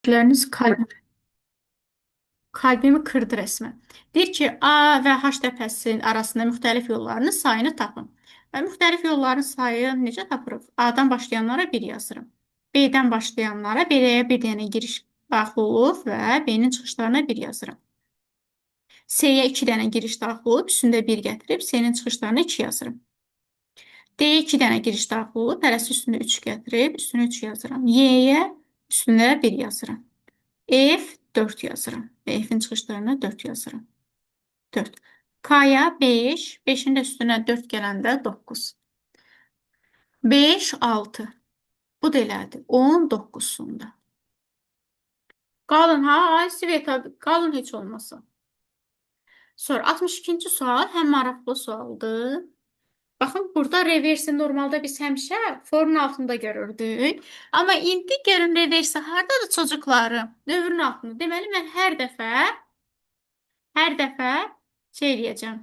Fikirləriniz kalbimi kırdı rəsmən. Deyir ki, A və H təpəsinin arasında müxtəlif yollarının sayını tapın. Və müxtəlif yolların sayını necə tapırıq? A-dan başlayanlara 1 yazıram. B-dən başlayanlara B-yə bir dənə giriş daxil olur və B-nin çıxışlarına 1 yazıram. C-yə 2 dənə giriş daxil olub, üstündə 1 gətirib, C-nin çıxışlarına 2 yazıram. D-yə 2 dənə giriş daxil olub, hərəsi üstündə 3 gətirib, üstünə 3 yazıram. Y-yə üstündə 1 yazıram. F 4 yazıram. F-in çıxışlarına 4 yazıram. 4. K-ya 5, 5-in də üstünə 4 gələndə 9. 5, 6. Bu da elədir. 19-sunda. Qalın ha, ay Sveta, qalın heç olmasa. Sonra 62-ci sual həm maraqlı sualdır. Baxın, burada reversi normalda biz həmişə formun altında görürdük. Amma indi görün reversi hardadır çocuklarım? Dövrün altında. Deməli, mən hər dəfə şey eləyəcəm.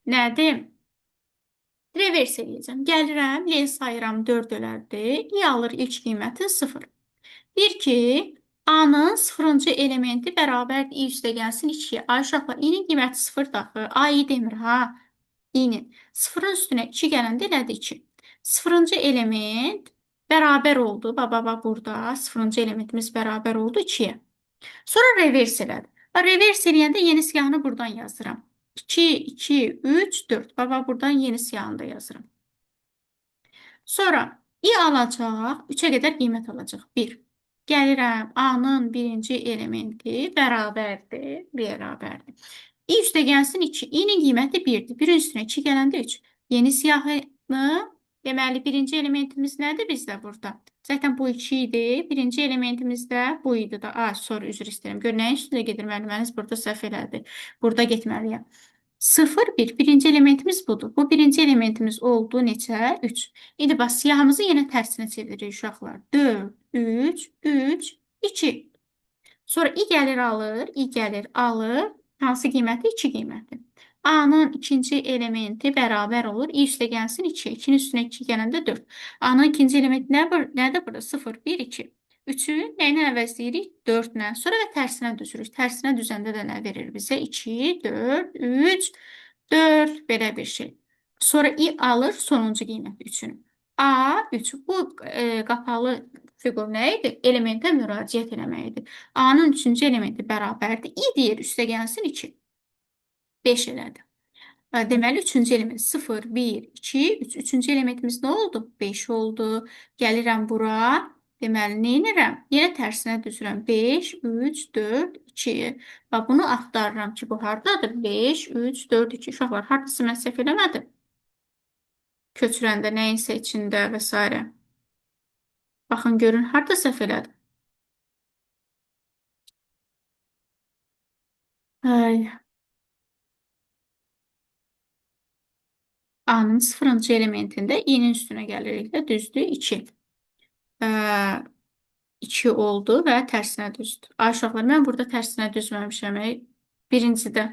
Nədir? Revers eləyəcəm. Gəlirəm, len sayıram 4 ölərdi. I alır ilk qiyməti 0. Deyir ki, A-nın 0-cı elementi bərabərdir i üstə gəlsin 2-yə. Ay uşaqlar, i-nin qiyməti 0 daxı. A i demir ha. I-nin. 0-ın üstünə 2 gələndə elədi 2. 0-cı element bərabər oldu. Bax, bax, bax, burada 0-cı elementimiz bərabər oldu 2-yə. Sonra revers elədi. Bax, revers eləyəndə yeni siyahını buradan yazıram. 2, 2, 3, 4. Bax, bax, buradan yeni siyahını da yazıram. Sonra i alacaq, 3-ə qədər qiymət alacaq. 1. Gəlirəm, A-nın birinci elementi bərabərdir, bərabərdir. I üstə gəlsin 2. I-nin qiyməti 1-dir. 1-in üstünə 2 gələndə 3. Yeni siyahını, deməli, birinci elementimiz nədir bizdə burada? Zaten bu 2 idi. Birinci elementimiz də bu idi da. A, sorry, üzr istəyirəm. Gör, nəyin üstündə gedir müəlliməniz? Burada səhv elədi. Burada getməliyəm. 0, 1. Birinci elementimiz budur. Bu birinci elementimiz oldu neçə? 3. İndi bax, siyahımızı yenə tərsinə çeviririk uşaqlar. 4, 3, 3, 2. Sonra i gəlir alır, i gəlir alır. Hansı qiyməti? 2 qiyməti. A-nın ikinci elementi bərabər olur. I üstə gəlsin 2. 2-nin üstünə 2 gələndə 4. A-nın ikinci elementi nədir burada? 0, 1, 2. 3-ü nə ilə əvəzləyirik? 4 ilə. Sonra da tərsinə düzürük. Tərsinə düzəndə də nə verir bizə? 2, 4, 3, 4. Belə bir şey. Sonra i alır sonuncu qiyməti 3-ün. A, 3. Bu qapalı fiqur nə idi? Elementə müraciət eləmək idi. A-nın üçüncü elementi bərabərdir. I deyir, üstə gəlsin 2. 5 elədi. Deməli, üçüncü element 0, 1, 2, 3. Üçüncü elementimiz nə oldu? 5 oldu. Gəlirəm bura. Deməli, nə edirəm? Yenə tərsinə düzürəm. 5, 3, 4, 2. Bax, bunu axtarıram ki, bu hardadır? 5, 3, 4, 2. Uşaqlar, haradasa mən səhv eləmədim. Köçürəndə, nəyinsə içində və s. Baxın, görün, harada səhv elədim? Ay. A-nın 0-cı elementində i-nin üstünə gəlirik də, düzdür, 2. 2 oldu və tərsinə düzdür. Ay uşaqlar, mən burada tərsinə düzməmişəm. Birincidə.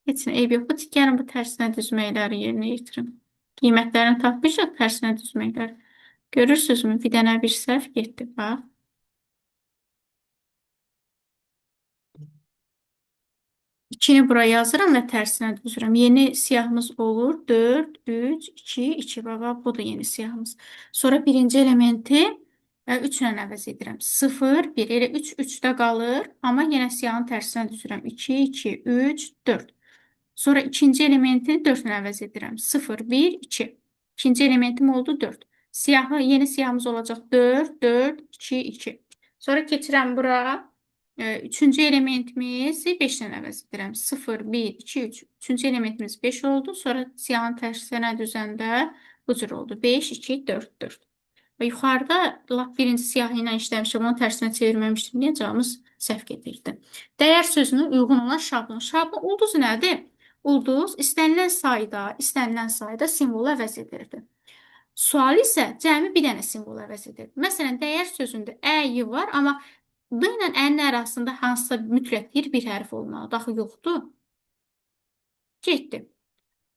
Heç nə, eyb yox. Bu gəlin bu tərsinə düzməkləri yerinə yetirim. Qiymətlərini tapmışıq, tərsinə düzməkləri. Görürsünüzmü? Bir dənə bir səhv getdi. Bax. 2-ni bura yazıram və tərsinə düzürəm. Yeni siyahımız olur. 4, 3, 2, 2. Baba, bu da yeni siyahımız. Sonra birinci elementi 3 ilə əvəz edirəm. 0, 1. Elə 3, 3-də qalır. Amma yenə siyahını tərsinə düzürəm. 2, 2, 3, 4. Sonra ikinci elementi 4 ilə əvəz edirəm. 0, 1, 2. İkinci elementim oldu 4. Siyahı, yeni siyahımız olacaq 4, 4, 2, 2. Sonra keçirəm bura. Üçüncü elementimizi 5 ilə əvəz edirəm. 0, 1, 2, 3. Üçüncü elementimiz 5 oldu. Sonra siyahını tərsinə düzəndə bu cür oldu. 5, 2, 4, 4. Və yuxarıda lap birinci siyahı ilə işləmişəm. Onu tərsinə çevirməmişdim. Niyə cavabımız səhv gedirdi. Dəyər sözünə uyğun olan şablon. Şablon ulduz nədir? Ulduz istənilən sayda simvolu əvəz edirdi. Sual isə cəmi bir dənə simvolu əvəz edirdi. Məsələn, dəyər sözündə ə, y var, amma D ilə N-in arasında hansısa mütləq deyir bir hərf olmalıdır. Axı yoxdur. Getdi.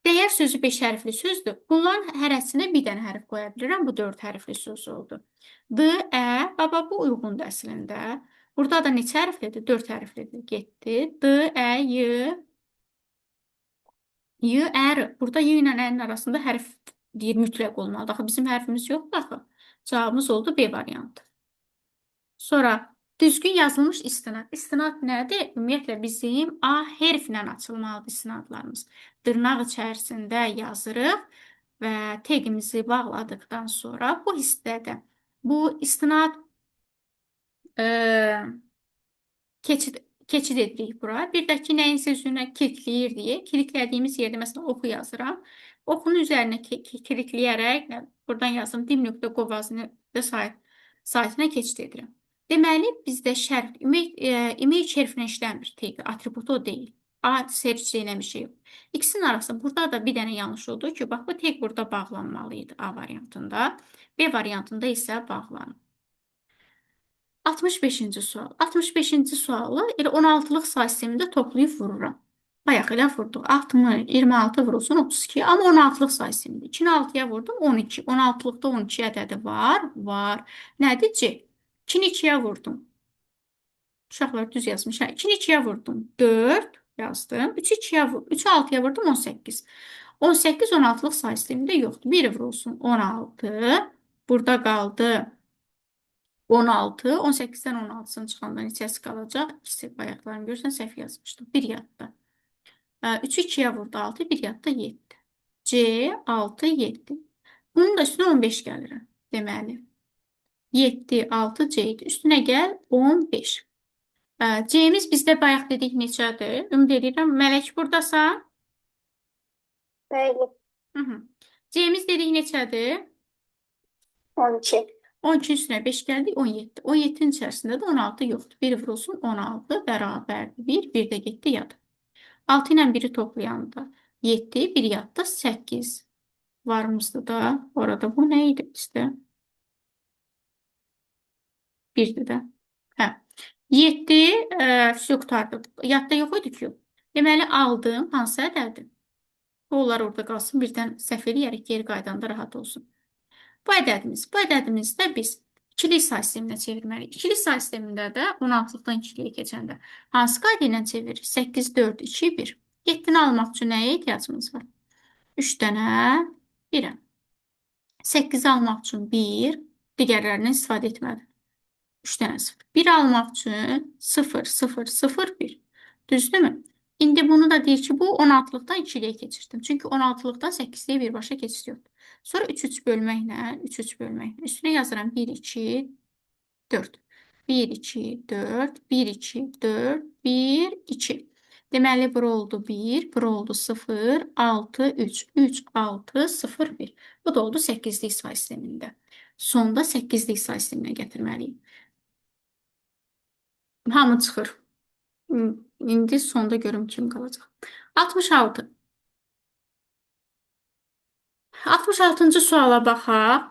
Dəyər sözü 5 hərfli sözdür. Bunların hərəsinə bir dənə hərf qoya bilirəm. Bu 4 hərfli söz oldu. D, Ə, baba bu uyğundur əslində. Burada da neçə hərflidir? 4 hərflidir. Getdi. D, Ə, Y, Y, R. Burada Y ilə Ə-nin arasında hərf deyir mütləq olmalıdır. Axı bizim hərfimiz yoxdur axı. Cavabımız oldu B variantı. Sonra düzgün yazılmış istinad. İstinad nədir? Ümumiyyətlə bizim A hərflə açılmalıdır istinadlarımız. Dırnaq içərisində yazırıq və teqimizi bağladıqdan sonra bu hissədə bu istinad e, keçid edirik bura. Bir də ki, nəyinsə üzərinə kilikləyir deyə. Kiliklədiyimiz yerdə məsələn oxu yazıram. Oxunun üzərinə kilikləyərək buradan yazdım dim.gov.az saytına keçid edirəm. Deməli, bizdə şərh, image hərfinə işləmir tag, atributu o deyil. A search eləmişik yox. İkisinin arasında burada da bir dənə yanlış oldu ki, bax bu tag burada bağlanmalı idi A variantında. B variantında isə bağlanır. 65-ci sual. 65-ci sualı elə 16-lıq say sistemində toplayıb vururam. Bayaq elə vurduq. 60, 26 vurulsun 32. Amma 16-lıq say sistemində. 2-ni 6-ya vurdum 12. 16-lıqda 12 ədədi var. Var. Nədir C? 2-ni 2-yə vurdum. Uşaqlar düz yazmış. 2-ni 2-yə vurdum. 4 yazdım. 3-ü 2-yə vurdum. 3-ü 6-ya vurdum 18. 18 16-lıq say sistemində yoxdur. 1 vurulsun 16. Burada qaldı 16. 18-dən 16-sını çıxanda neçəsi qalacaq? İkisi bayaqlarını görürsən səhv yazmışdım. 1 yadda. 3-ü 2-yə vurdu 6, 1 yadda 7. C 6, 7. Bunun da üstünə 15 gəlirəm. Deməli. 7, 6 C idi. Üstünə gəl 15. C-miz bizdə bayaq dedik neçədir? Ümid edirəm. Mələk buradasan? Bəli. C-miz dedik neçədir? 12. 12 üstünə 5 gəldik, 17. 17-nin içərisində də 16 yoxdur. 1 vurulsun 16 bərabərdir 1. 1 də getdi yad. 6 ilə 1-i toplayanda 7, 1 yadda 8 varımızdı da. Orada bu nə idi bizdə? 1-dir də. Hə. 7 vəsə qurtardı. Yadda yox idi ki. Deməli aldım hansı ədədi? Onlar orada qalsın. Birdən səhv eləyərək geri qayıdanda rahat olsun. Bu ədədimiz. Bu ədədimizdə biz ikili say sisteminə çevirməliyik. İkili say sistemində də 16-lıqdan ikiliyə keçəndə hansı qayda ilə çeviririk? 8, 4, 2, 1. 7-ni almaq üçün nəyə ehtiyacımız var? 3 dənə 1-ə. 8-i almaq üçün 1, digərlərindən istifadə etmədim. 3 dənə 0. 1 almaq üçün 0, 0, 0, 1. Düzdürmü? İndi bunu da deyir ki, bu 16-lıqdan 2-liyə keçirdim. Çünki 16-lıqdan 8-liyə birbaşa keçid yoxdur. Sonra 3, 3 bölməklə, 3, 3 bölməklə. Üstünə yazıram 1, 2, 4. 1, 2, 4, 1, 2, 4, 1, 2. Deməli, bura oldu 1, bura oldu 0, 6, 3, 3, 6, 0, 1. Bu da oldu 8-lik say sistemində. Sonda 8-lik say sisteminə gətirməliyim. Hamı çıxır. İndi sonda görüm kim qalacaq. 66. 66-cı suala baxaq.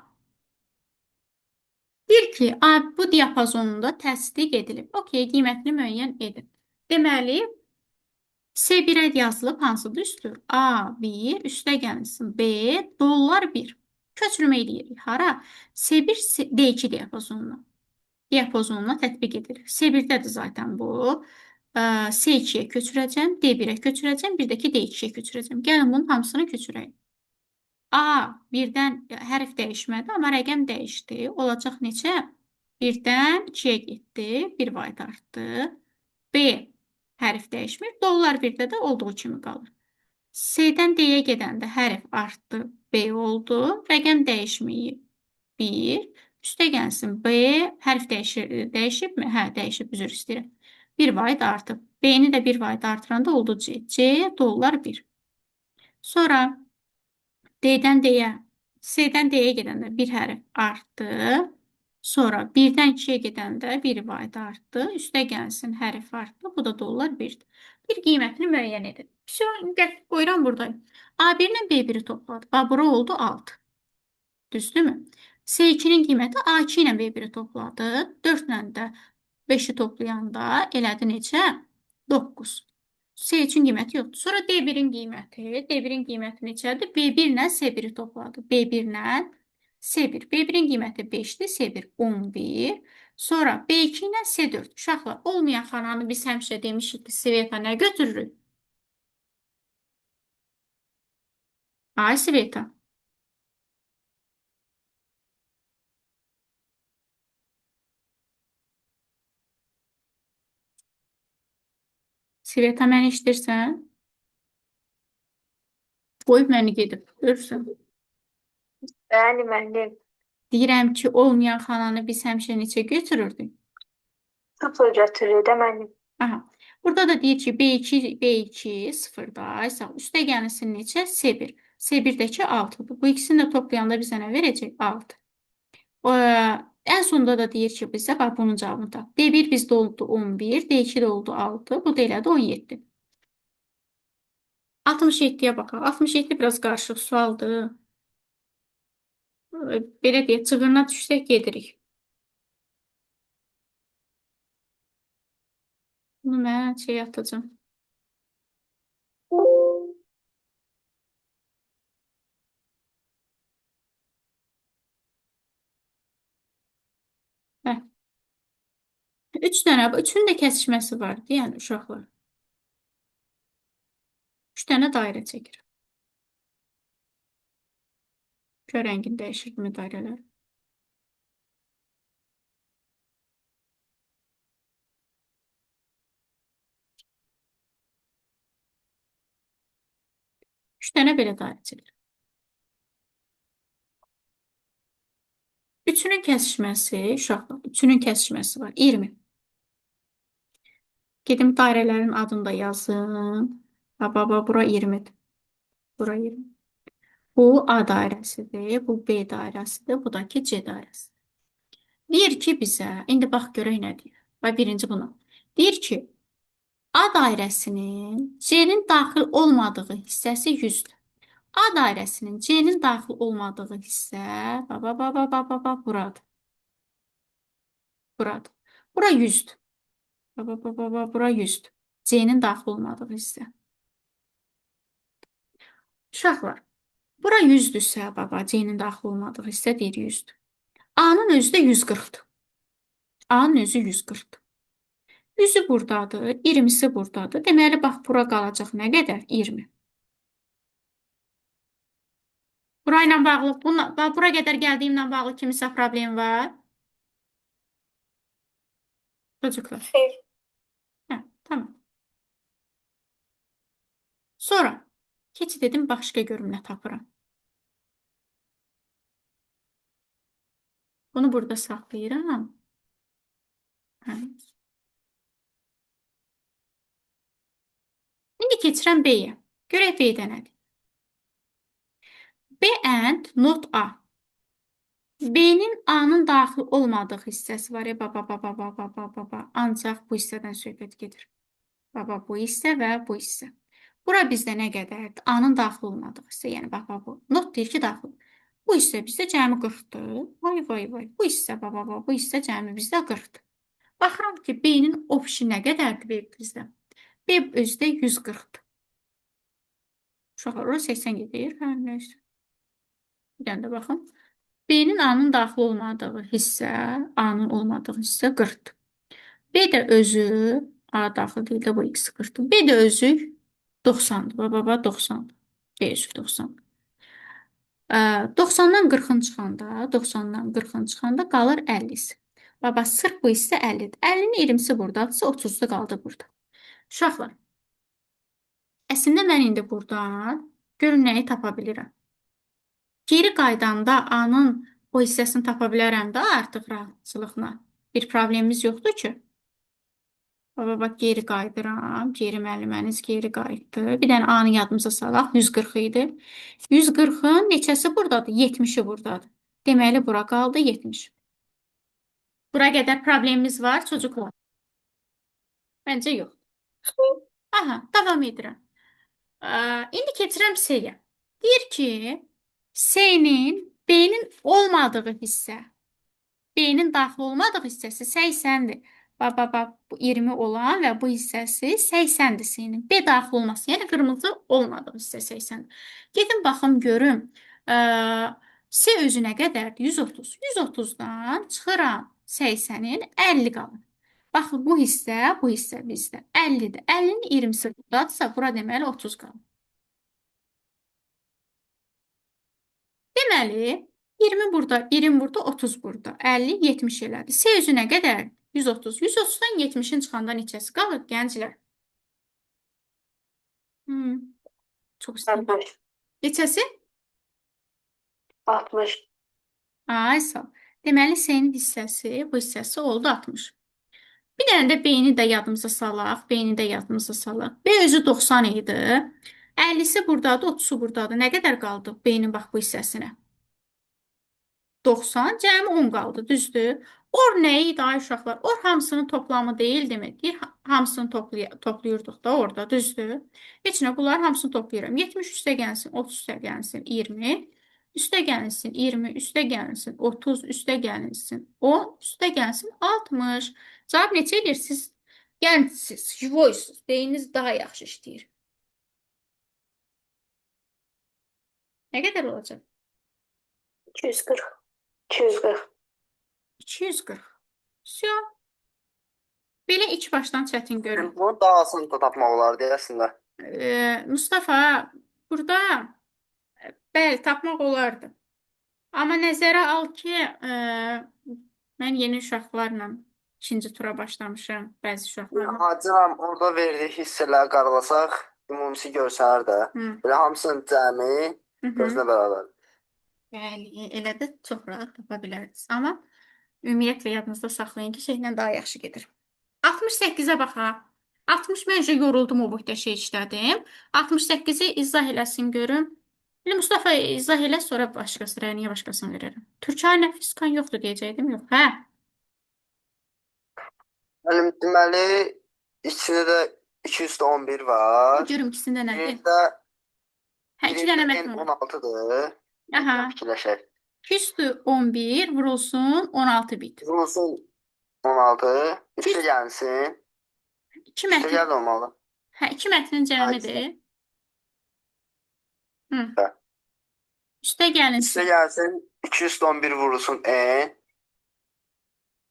Deyir ki, A bu diapazonunda təsdiq edilib. Okey, qiymətini müəyyən edin. Deməli, S1-ə yazılıb hansı düstur? A1 üstə gəlsin B dollar 1. Köçürmə eləyirik. Hara? S1 D2 diapazonuna. Diapazonuna tətbiq edilir. S1-dədir zaten bu. S2-yə köçürəcəm, D1-ə köçürəcəm, bir də ki D2-yə köçürəcəm. Gəlin bunun hamısını köçürəyim. A birdən hərf dəyişmədi, amma rəqəm dəyişdi. Olacaq neçə? 1-dən 2-yə getdi, 1 vahid artdı. B hərf dəyişmir. Dollar 1-də də olduğu kimi qalır. C-dən D-yə gedəndə hərf artdı, B oldu. Rəqəm dəyişməyib. 1. Üstə gəlsin B, hərf dəyişir, dəyişibmi? Hə, dəyişib, üzr istəyirəm. 1 vahid artıb. B-ni də 1 vahid artıranda oldu C. C dollar 1. Sonra D-dən D-yə, C-dən D-yə gedəndə bir hərf artdı. Sonra 1-dən 2-yə gedəndə 1 vahid artdı. Üstə gəlsin hərf artdı. Bu da dollar 1-dir. Bir qiymətini müəyyən edin. Vəsə, qoyuram buradayım. A1 ilə B1-i topladı. Bax, bura oldu 6. Düzdürmü? C2-nin qiyməti A2 ilə B1-i topladı. 4 ilə də 5-i toplayanda elədi neçə? 9. C üçün qiyməti yoxdur. Sonra D1-in qiyməti. D1-in qiyməti neçədir? B1 ilə S1-i topladı. B1 ilə S1. B1-in qiyməti 5-dir. S1 11. Sonra B2 ilə S4. Uşaqlar, olmayan xananı biz həmişə demişik ki, Sveta nə götürürük? Ay Sveta. Sveta, məni eşidirsən? Qoyub məni gedib. Görürsən. Bəli, müəllim. Deyirəm ki, olmayan xananı biz həmişə neçə götürürdük? 0 götürür də müəllim. Aha. Burada da deyir ki, B2, B2 sıfırda. Sağ. Üstə gəlsin neçə? S1. S1-dəki 6-dır. Bu ikisini də toplayanda bizə nə verəcək? 6. Ən sonda da deyir ki, bizə bax bunun cavabını tap. D1 bizdə oldu 11, D2 də oldu 6, bu da elədi 17. 67-yə baxaq. 67 biraz qarışıq sualdır. Belə deyək, cığırına düşsək gedirik. Bunu mən şey atacağım. Hə. 3 dənə, üçünün də kəsişməsi var, yəni uşaqlar. 3 dənə dairə çəkirəm. Gör rəngini dəyişirdimi dairələr. Üç dənə belə dairə çəkirəm. Üçünün kəsişməsi, uşaqlar, üçünün kəsişməsi var. 20. Gedim dairələrin adını da yazım. Baba, bura 20-dir. Bura 20. Bu A dairəsidir, bu B dairəsidir, bu da ki C dairəsi. Deyir ki bizə, indi bax görək nə deyir. Bax birinci buna. Deyir ki, A dairəsinin C-nin daxil olmadığı hissəsi 100-dür. A dairəsinin C-nin daxil olmadığı hissə, baba, baba, baba, baba, buradır. Buradır. Bura 100-dür. Baba, baba, baba, bura 100-dür. C-nin daxil olmadığı hissə. Uşaqlar, bura 100-dürsə, baba, C-nin daxil olmadığı hissə deyir 100-dür. A-nın özü də 140-dır. A-nın özü 140-dır. 100-ü buradadır, 20-si buradadır. Deməli, bax, bura qalacaq nə qədər? 20. Burayla bağlı, bununla, bura qədər gəldiyimlə bağlı kimisə problem var? Çocuklar. Xeyr. Hə, tamam. Sonra keçid edim, başqa görüm nə tapıram. Bunu burada saxlayıram. Hə. İndi keçirəm B-yə. Görək B-də nədir? B and not A. B-nin A-nın daxil olmadığı hissəsi var. Baba, baba, baba, baba, baba. Ancaq bu hissədən söhbət gedir. Baba, bu hissə və bu hissə. Bura bizdə nə qədərdir? A-nın daxil olmadığı hissə. Yəni, bax, bax, bu. Not deyir ki, daxil. Bu hissə bizdə cəmi 40-dır. Vay, vay, vay. Bu hissə, baba, baba, bu hissə cəmi bizdə 40-dır. Baxıram ki, B-nin opşi nə qədərdir B bizdə? B özü də 140-dır. Uşaqlar, ora 80 gedir. Hə, nəysə. Bir dənə də baxın. B-nin A-nın daxil olmadığı hissə, A-nın olmadığı hissə 40-dır. B də özü, A daxil deyil də bu x 40-dır. B də özü 90-dır. Baba, baba, 90-dır. B özü 90. 90-dan 40-ın çıxanda, 90-dan 40-ın çıxanda qalır 50-si. Baba, sırf bu hissə 50-dir. 50-nin 20-si buradadırsa, 30-da qaldı burada. Uşaqlar, əslində mən indi buradan görün nəyi tapa bilirəm. Geri qaydanda A-nın o hissəsini tapa bilərəm də artıq rahatçılıqla. Bir problemimiz yoxdur ki. Baba, bax, geri qayıdıram. Geri müəlliməniz geri qayıtdı. Bir dənə A-nı yadımıza salaq. 140 idi. 140-ın neçəsi buradadır? 70-i buradadır. Deməli, bura qaldı 70. Bura qədər problemimiz var çocuklar. Məncə yox. Aha, davam edirəm. İndi keçirəm C-yə. Deyir ki, C-nin B-nin olmadığı hissə, B-nin daxil olmadığı hissəsi 80-dir. Bax, bax, bax, bu 20 olan və bu hissəsi 80-dir C-nin. B daxil olması, yəni qırmızı olmadığı hissə 80. Gedin baxım görüm. C özü nə qədərdir? 130. 130-dan çıxıram 80-in 50 qalır. Baxın, bu hissə, bu hissə bizdə 50-dir. 50-nin 20-si buradadırsa, bura deməli 30 qalır. Deməli, 20 burada, 20 burada, 30 burada. 50, 70 elədi. C özü nə qədərdir? 130. 130-dan 70-in çıxanda neçəsi qalır, gənclər? Çox istəyirəm. 60. Neçəsi? 60. Ay, sağ ol. Deməli, C-nin hissəsi, bu hissəsi oldu 60. Bir dənə də B-ni də yadımıza salaq. B-ni də yadımıza salaq. B özü 90 idi. 50-si buradadır, 30-u buradadır. Nə qədər qaldı B-nin bax bu hissəsinə? 90, cəmi 10 qaldı, düzdür? Or nə idi ay uşaqlar? Or hamısının toplamı deyildimi? Deyir, hamısını toplayırdıq da orada, düzdür? Heç nə, bunların hamısını toplayıram. 70 üstə gəlsin, 30 üstə gəlsin, 20. Üstə gəlsin, 20, üstə gəlsin, 30, üstə gəlsin, 10, üstə gəlsin, 60. Cavab neçə edir? Siz gəncsiniz, jivoysuz, beyniniz daha yaxşı işləyir. Nə qədər olacaq? 240. 240. 240. Vsyo. Belə ilk başdan çətin görün. Bunu daha asan da tapmaq olardı əslində. Mustafa, burada bəli, tapmaq olardı. Amma nəzərə al ki, mən yeni uşaqlarla ikinci tura başlamışam, bəzi uşaqlarla. Hacıram orada verdiyi hissələri qaralasaq, ümumisi görsənər də. Belə hamısının cəmi özünə bərabər. Bəli, elə də çox rahat tapa bilərdiniz. Amma ümumiyyətlə yadınızda saxlayın ki, şeylə daha yaxşı gedir. 68-ə baxaq. 60 mən yoruldum o boyda şey işlədim. 68-i izah eləsin görüm. İndi Mustafa izah elə, sonra başqası, niyə başqasını verərəm. Türkanə fiskan yoxdur deyəcəkdim, yox. Hə? Müəllim, deməli, ikisində də 211 var. Görüm ikisində nədir? Birində, Hə, iki dənə birində mətn N var. 16-dır. Aha. Fikirləşək. 211 vurulsun 16 bit. Vurulsun 16. Üstə 200 gəlsin. İki Üstə mətn. gəl olmalı. Hə, iki mətnin Ha, cəmidir. Hı. Hə. Üstə Üstə gəlinsin. gəlsin 211 vurulsun N.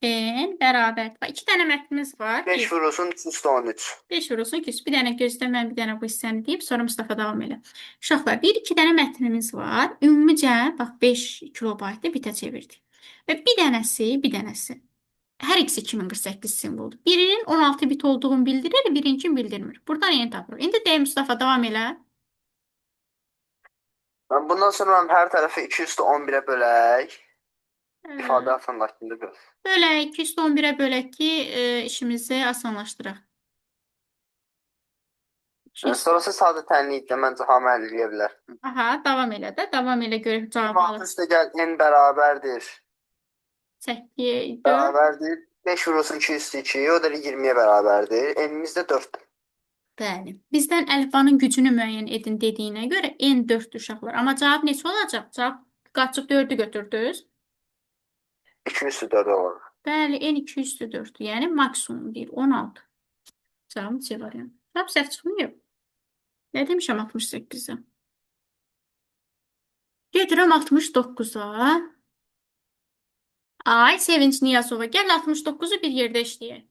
N bərabər. Bax, iki dənə mətnimiz var. 5 Bir. vurulsun 313. 5 vurulsun 200. Bir dənə gözlə, mən bir dənə bu hissəni deyim, sonra Mustafa davam elə. Uşaqlar, bir iki dənə mətnimiz var. Ümumicə, bax, 5 kilobaytı bitə çevirdik. Və bir dənəsi, bir dənəsi. Hər ikisi 2048 simvoldur. Birinin 16 bit olduğunu bildirir, birinkini bildirmir. Buradan yeni tapırıq. İndi deyim Mustafa, davam elə. Mən bundan sonra mən hər tərəfi 211-ə bölək. İfadə asanlaşdırdı biraz. Bölək, 211-ə bölək ki, işimizi asanlaşdıraq. 200. Sonrası sadə tənliklə məncə hamı həll eləyə bilər. Aha, davam elə də. Davam elə görək cavab 26 alır. üstə gəl n bərabərdir. 8, 4. Bərabərdir. 5 vurulsun 2 üstü 2, o da 20-yə bərabərdir. N-imiz də 4-dür. Bəli. Bizdən əlifbanın gücünü müəyyən edin dediyinə görə N 4 uşaqlar. Amma cavab neçə olacaq? Cavab qaçıb 4-ü götürdünüz. 2 üstü 4 olur. Bəli, N 2 üstü 4-dür. Yəni maksimum deyil, 16. Cavabım C variantı. Cavab səhv çıxmayıb. Nə demişəm 68-ə? Gedirəm 69-a. Ay, Sevinç Niyazova, gəl 69-u bir yerdə işləyək.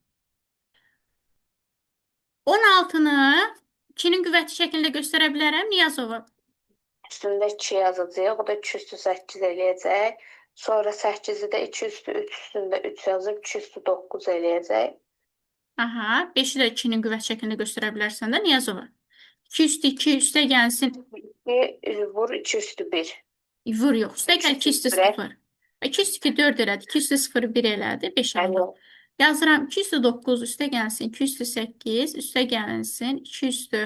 16-nı 2-nin qüvvəti şəklində göstərə bilərəm Niyazova. Üstündə 2 yazacaq, o da 2 üstü 8 eləyəcək. Sonra 8-i də 2 üstü 3 üstündə 3 yazıb 2 üstü 9 eləyəcək. Aha, 5-i də 2-nin qüvvət şəklində göstərə bilərsən də Niyazova. 2 üstü 2 üstə gəlsin. 2 vur 2 üstü 1. Vur yox. Üstə gəl 2 üstü 0. 0. 2 üstü 2 4 elədi. 2 üstü 0 1 elədi. 5 aldı. Yəni Yazıram 2 üstü 9 üstə gəlsin. 2 üstü 8 üstə gəlinsin. 2 üstü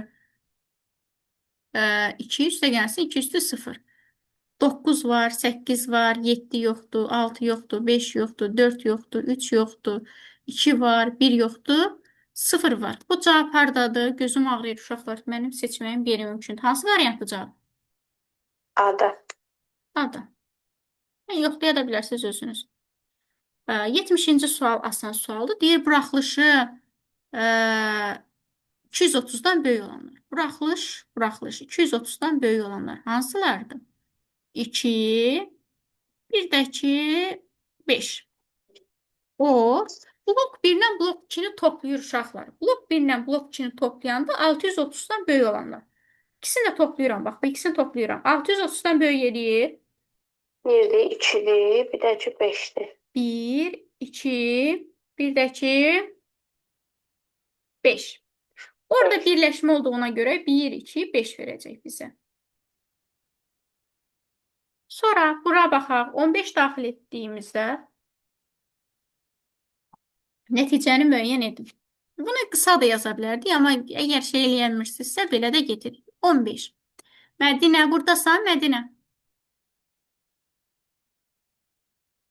2 üstə gəlsin. 2 üstü 0. 9 var, 8 var, 7 yoxdur, 6 yoxdur, 5 yoxdur, 4 yoxdur, 3 yoxdur, 2 var, 1 yoxdur, 0 var. Bu cavab hardadır? Gözüm ağrıyır uşaqlar. Mənim seçməyim qeyri-mümkündür. Hansı variantdır cavab? A-da. A-da. Yəni, yoxlaya da bilərsiniz özünüz. 70-ci sual asan sualdır. Deyir, buraxılışı 230-dan böyük olanlar. Buraxılış 230-dan böyük olanlar hansılardır? 2, bir də ki 5. O, blok 1 ilə blok 2-ni toplayır uşaqlar. Blok 1 ilə blok 2-ni toplayanda 630-dan böyük olanlar. İkisini də toplayıram. Bax, bu ikisini toplayıram. 630-dan böyük eləyir. 1-dir, 2-dir, bir də ki 5-dir. 1, 2, bir də ki 5. Orada birləşmə olduğuna görə 1, 2, 5 verəcək bizə. Sonra bura baxaq. 15 daxil etdiyimizdə nəticəni müəyyən edin. Bunu qısa da yaza bilərdik, amma əgər şey eləyəmirsinizsə, belə də getirin. 15. Mədinə, buradasan, Mədinə.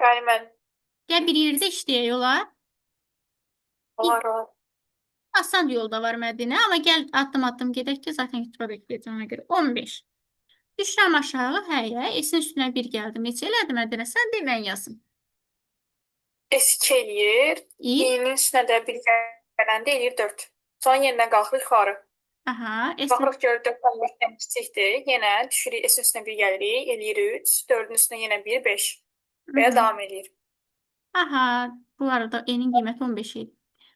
Bəli, mən. Gəl bir yerdə işləyək, olar. Olar, olar. Asan yolda var Mədinə, amma gəl addım-addım gedək ki, zaten YouTube'a bekləyəcəm ona görə. 15. Düşürəm aşağı, həyə, S-in üstünə 1 gəldi. Neçə elədi Mədinə? Sən de, mən yazım. S2 eləyir. İ. İ-nin üstünə də 1 gələndə eləyir 4. Sonra yenidən qalxırıq yuxarı. Aha, S Baxırıq görür 4 15-dən kiçikdir. Yenə düşürük S-in üstünə 1 gəlirik, eləyir 3. 4-ün üstünə yenə 1, 5. Belə davam eləyir. Aha, bu arada N-in qiyməti 15 idi.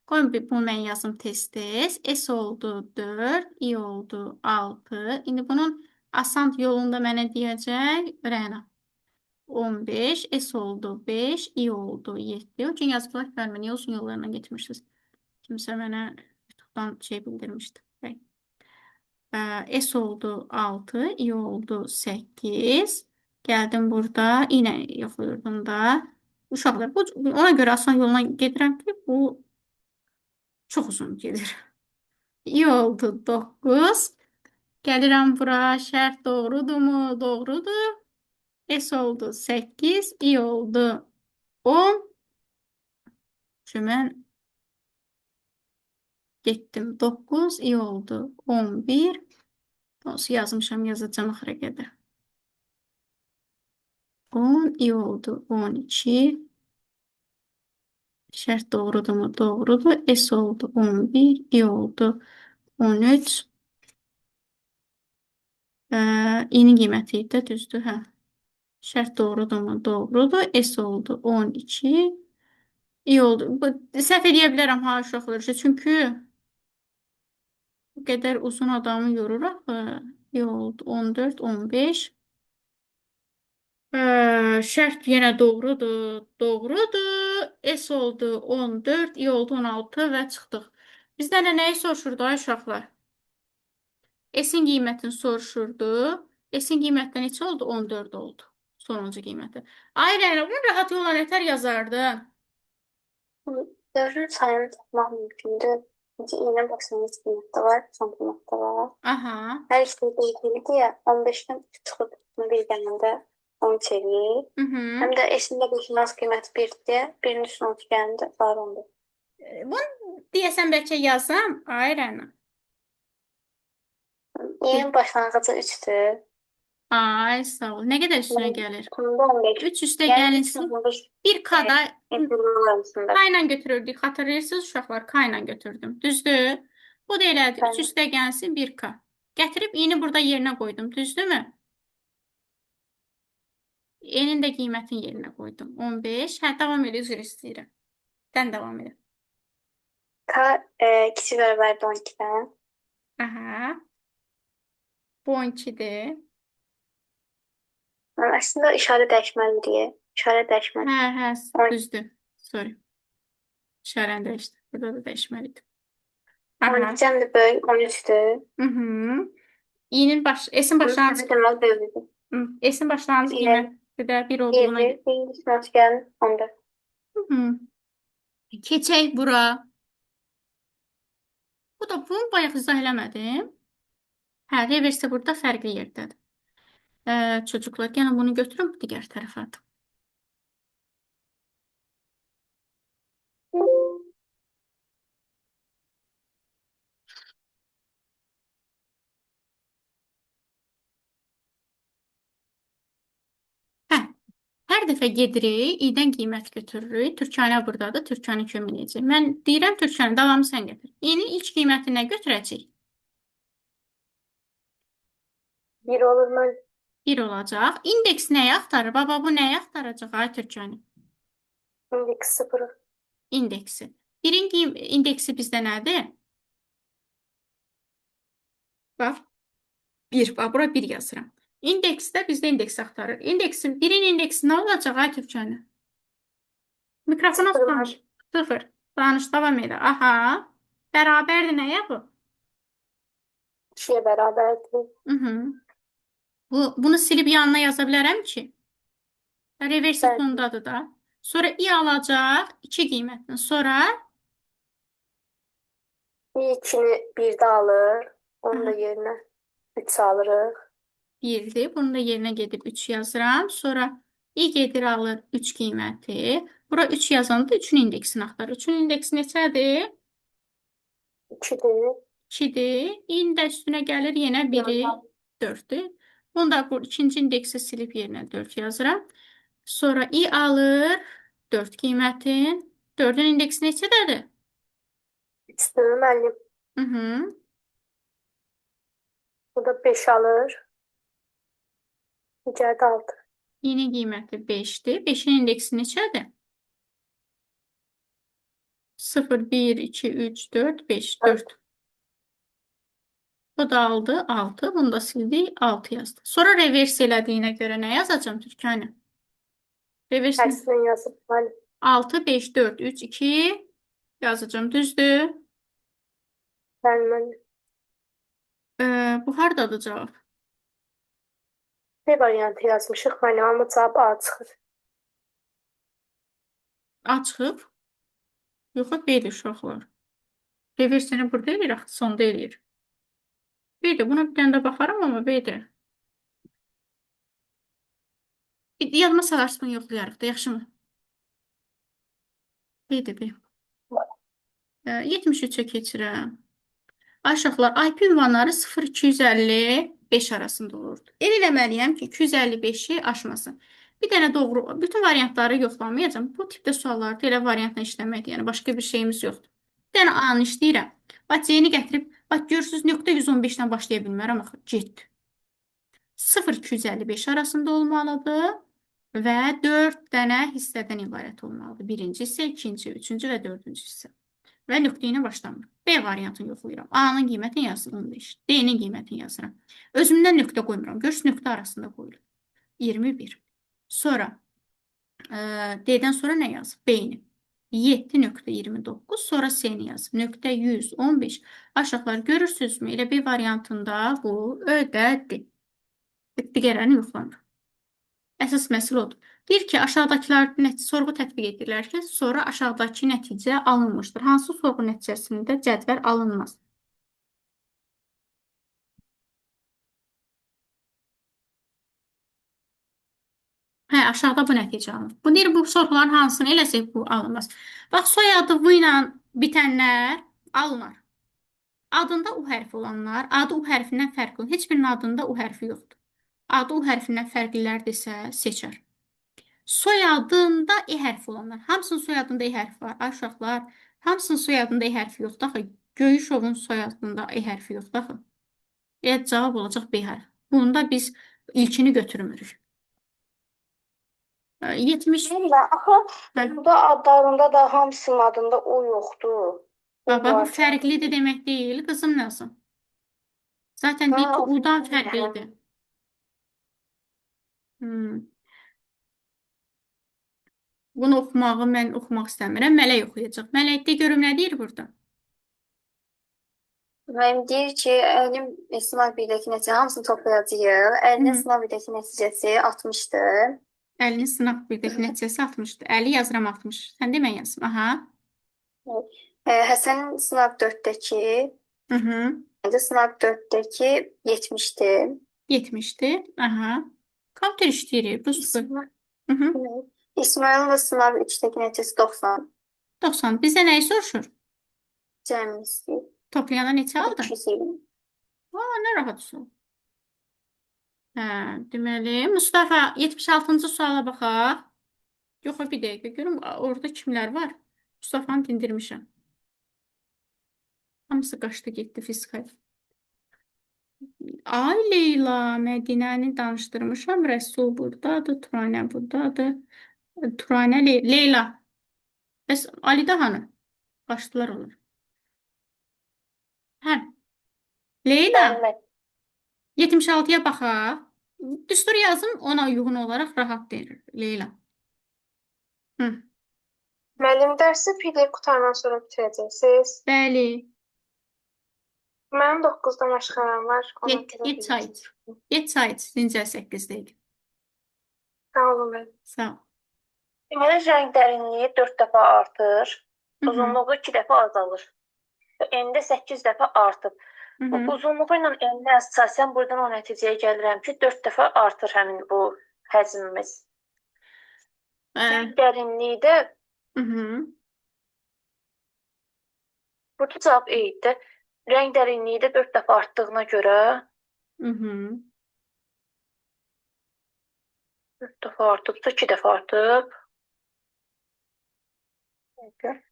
Qoyun bir bunu mən yazım tez-tez. S oldu 4, I oldu 6. İndi bunun asan yolunda mənə deyəcək Rəna. 15, S oldu 5, I oldu 7. O üçün yazıblar ki, müəllimə, niyə uzun yollarına getmişsiniz? Kimsə mənə YouTube'dan şey bildirmişdi. Bəy. S oldu 6, I oldu 8. Gəldim burada, yenə yoxlayırdım da. Uşaqlar, bu, ona görə asan yoluna gedirəm ki, bu çox uzun gedir. I oldu 9. Gəlirəm bura, şərt doğrudurmu? Doğrudur. S oldu 8, I oldu 10. Şu mən getdim 9, I oldu 11. Onsuz yazmışam, yazacağım axıra qədər. 10, I oldu 12. Şərt doğrudurmu? Doğrudur. S oldu 11, I oldu 13. İ'nin qiyməti idi də, düzdür, hə. Şərt doğrudurmu? Doğrudur. S oldu 12. İ oldu. Bu, səhv eləyə bilərəm ha uşaqlar. Çünki bu qədər uzun adamı yorur axı. İ oldu 14, 15. Şərt yenə doğrudur. Doğrudur. S oldu 14, I oldu 16 və çıxdıq. Bizdən də nəyi soruşurdu ay uşaqlar? S-in qiymətini soruşurdu. S-in qiyməti neçə oldu? 14 oldu. Sonuncu qiyməti. Ay Rəna, bunu rahat yolla nətər yazardın? Dördün sayını tapmaq mümkündür. Çünki i-nin başlanğıc qiyməti var, son qiyməti var. Aha. Hər ikisi eynidir ya, 15-dən 3 çıxıb 1 gələndə 13 eləyir. Hı -hı. Həm də S-in də başlanğıc qiyməti 1-dir. 1-in üstünə 13 gələndə var 14. Bunu deyəsən bəlkə yazam. Ay Rəna. İ-nin başlanğıcı 3-dür. Ay sağ ol. Nə qədər üstünə gəlir? Sonunda 15. 3 üstə Yəni gəlinsin. 3,5 1 K-da interval arasında. K ilə götürürdük. Xatırlayırsınız uşaqlar, K ilə götürdüm. Düzdür? Bu da elədi. 3 Bəli. üstə gəlsin 1K. Gətirib i-ni burada yerinə qoydum. Düzdürmü? N-in də qiymətini yerinə qoydum. 15. Hə, davam elə, üzr istəyirəm. Sən davam elə. K kiçik bərabərdir 12-dən. Aha. Bu 12-dir. Yəni, əslində işarə dəyişməli deyə. İşarə dəyişməli. Hə, hə, On- düzdür. Sorry. İşarəni dəyişdi. Burada da dəyişməlidir. Aha. 12-dən də böyük 13-dür. Hı -hı. İ-nin baş, S-in başlanğıc, Deməli böyükdür. S-in başlanğıc İ. qiyməti də 1 olduğuna 7, 1-in üstünə 13 gələn 14. Hı -hı. Keçək bura. Bu da bunu bayaq izah eləmədim. Hə, reversi burada fərqli yerdədir. Çocuklar, gəlin bunu götürün digər tərəfə atın. Hə, hər dəfə gedirik, i-dən qiymət götürürük. Türkanə buradadır, Türkanə kömək eləyəcək. Mən deyirəm Türkanə, davamı sən gətir. İ-nin ilk qiyməti nə götürəcək? 1 olur mən. 1 olacaq. İndeks nəyi axtarır? Baba, bu nəyi axtaracaq ay Türkanə? İndeks 0. İndeksi. 1-in indeksi bizdə nədir? Bax, 1. Bax, bura 1 yazıram. İndeksdə bizdə indeks axtarır. İndeksin, 1-in indeksi nə olacaq ay Türkanə? Mikrofon 0 danış. 0. Danış, davam elə. Aha. Bərabərdir nəyə bu? 2-yə bərabərdir. Bunu silib yanına yaza bilərəm ki. Reversi Bəli. sondadır da. Sonra i alacaq 2 qiymətini. Sonra I2-ni 1-də alır. Onun da yerinə 3 alırıq. 1-dir. Bunu da yerinə gedib 3 yazıram. Sonra i gedir alır 3 qiyməti. Bura 3 yazanda 3-ün indeksini axtarır. 3-ün indeksi neçədir? 2-dir. 2-dir. İ-nin də üstünə gəlir yenə 1-i 4-dür. Bunu da bu ikinci indeksi silib yerinə 4 yazıram. Sonra i alır 4 qiymətin. 4-ün indeksi neçədədir? 3-dür müəllim. Bu da 5 alır. Gəldi 6. İ-nin qiyməti 5-dir. 5-in indeksi neçədir? 0, 1, 2, 3, 4, 5, 4. Bu da aldı 6. Bunu da sildik 6 yazdı. Sonra revers elədiyinə görə nə yazacağam Türkanə? Revers Tərsindən yazıb müəllim. 6, 5, 4, 3, 2 yazacağım. Düzdür? Bəli müəllim. Bu hardadır cavab? B variantı yazmışıq müəllim, amma cavab A çıxır. A çıxıb. Yox, B-dir uşaqlar. Reversini burada eləyir, axı sonda eləyir. B-dir. Buna bir dənə də baxaram, amma B-dir. Bir yadıma salarsın, bunu yoxlayarıq da, yaxşımı? B-dir, B. 73-ə keçirəm. Ay uşaqlar, IP ünvanları 0-255 arasında olurdu. Elə eləməliyəm ki, 255-i aşmasın. Bir dənə doğru, bütün variantları yoxlamayacağam. Bu tipdə suallarda elə variantla işləməkdir. Yəni başqa bir şeyimiz yoxdur. Bir dənə A-nı işləyirəm. Bax, C-ni gətirib, bax, görürsünüz, nöqtə 115-dən başlaya bilmərəm axı. Getdi. 0-255 arasında olmalıdır və 4 dənə hissədən ibarət olmalıdır. Birinci hissə, ikinci, üçüncü və dördüncü hissə. Və nöqtə ilə başlamır. B variantını yoxlayıram. A-nın qiymətini yazsın 15. D-nin qiymətini yazıram. Özümdən nöqtə qoymuram. Görürsünüz, nöqtə arasında qoyulur. 21. Sonra D-dən sonra nə yazıb? B-ni. 7.29. Sonra C-ni yazıb. Nöqtə 115. Aşağılar görürsünüzmü? Elə B variantında bu ödədi. Digərlərini yoxlamır. Əsas məsələ odur. Deyir ki, aşağıdakılar sorğu tətbiq edirlərkən sonra aşağıdakı nəticə alınmışdır. Hansı sorğu nəticəsində cədvəl alınmaz? Hə, aşağıda bu nəticə alınır. Bu deyir, bu sorğuların hansını eləsək bu alınmaz. Bax, soyadı V ilə bitənlər alınar. Adında U hərfi olanlar, adı U hərfindən fərqli. Heç birinin adında U hərfi yoxdur. Adı U hərfindən fərqlilərdirsə seçər. Soyadında E hərfi olanlar. Hamısının soyadında E hərfi var. Ay uşaqlar, hamısının soyadında E hərfi yoxdur axı. Göyüşovun soyadında E hərfi yoxdur axı. Cavab olacaq B hərfi. Bunda biz ilkini götürmürük. 70. Axı, burada adlarında da hamısının adında O yoxdur. Baba, bu fərqlidir demək deyil, qızım Nazım. Zaten deyir ki, U-dan fərqlidir. Bunu oxumağı mən oxumaq istəmirəm. Mələk oxuyacaq. Mələk de görüm nə deyir burada? Müəllim deyir ki, əlin sınav 1-dəki nəticə hamısını toplayacağıq. Əlinin sınav 1-dəki nəticəsi 60-dır. Əlinin sınaq 1-dəki nəticəsi 60-dır. Əli yazıram 60. Sən demə yazım. Aha. Həsənin sınaq 4-dəki, sınav 4-dəki 70-dir. 70-dir. Aha. Kompüter işləyir. Bu sıfır. İsmailin də sınav 3-dəki nəticəsi 90. 90. Bizə nəyi soruşur? Cəmisi. Toplayanda neçə aldı? 220. Aa, nə rahat sual. Hə, deməli, Mustafa 76-cı suala baxaq. Yox, bir dəqiqə görüm orada kimlər var? Mustafanı dindirmişəm. Hamısı qaçdı getdi fizikaya. Ay Leyla, Mədinəni danışdırmışam. Rəsul buradadır, Turanə buradadır. Turanə, Leyla. Bəs Alidə hanı? Qaçdılar onlar. Hə. Leyla, Bəli. 76-ya baxaq. Düstur yazım, ona uyğun olaraq rahat deyir Leyla. Hı. Müəllim, dərsi PDF qurtarandan sonra bitirəcəksiniz. Bəli. Mənim 9-da məşğələm var, ona Get, görə get çay iç. Get çay iç. Dincəl 8 dəqiqə. Sağ olun müəllim. Sağ ol. Deməli, rəng dərinliyi 4 dəfə artır, Hı -hı. uzunluğu 2 dəfə azalır. Enində 8 dəfə artıb. Hı Bu -hı. uzunluğu ilə eninə əsasən buradan o nəticəyə gəlirəm ki, 4 dəfə artır həmin bu həcmimiz. Rəng dərinliyi də Hı -hı. burada cavab E idi. Rəng dərinliyi də 4 dəfə artdığına görə Hı -hı. 4 dəfə artıbsa 2 dəfə artıb. Peki.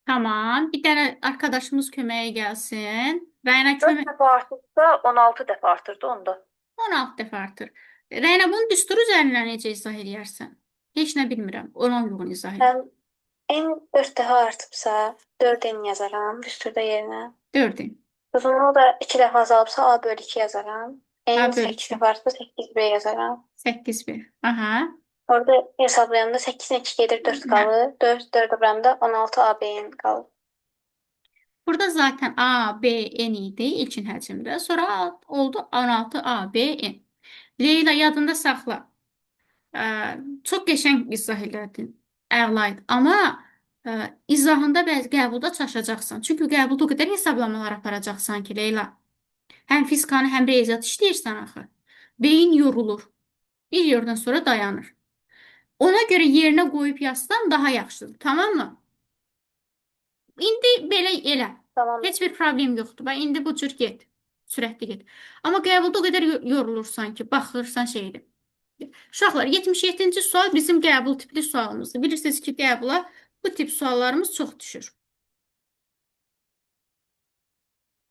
Tamam. Bir dənə arkadaşımız köməyə gəlsin. Rəyna 4 kömək dəfə artıbsa 16 dəfə artırdı onda. 16 dəfə artır. Rəyna bunu düstur üzərindən necə izah eləyərsən? Heç nə bilmirəm. Ona uyğun izah et. Mən N 4 dəfə artıbsa 4 N yazaram düsturda yerinə. 4 N. Uzunluğu da 2 dəfə azalıbsa A bölü 2 yazaram. A N bölü 8 2. dəfə artıbsa 8B yazaram. 8B. Aha. Orada hesablayanda 8-in 2 gedir 4 Hə. qalır. 4 4 vuranda 16 AB qalır. Burada zaten A, B, N idi ilkin həcmdə. Sonra oldu 16 A, B, N. Leyla yadında saxla. Çox qəşəng izah elədin. Əla idi. Amma izahında bəzi qəbulda çaşacaqsan. Çünki qəbulda o qədər hesablamalar aparacaqsan ki, Leyla. Həm fizikanı, həm riyaziyyat işləyirsən axı. Beyin yorulur. Bir yerdən sonra dayanır. Ona görə yerinə qoyub yazsan daha yaxşıdır. Tamam mı? İndi belə elə. Tamam. Heç bir problem yoxdur. Bax, indi bu cür get. Sürətli get. Amma qəbulda o qədər yorulursan ki, baxırsan şeydir. Uşaqlar, 77-ci sual bizim qəbul tipli sualımızdır. Bilirsiniz ki, qəbula bu tip suallarımız çox düşür.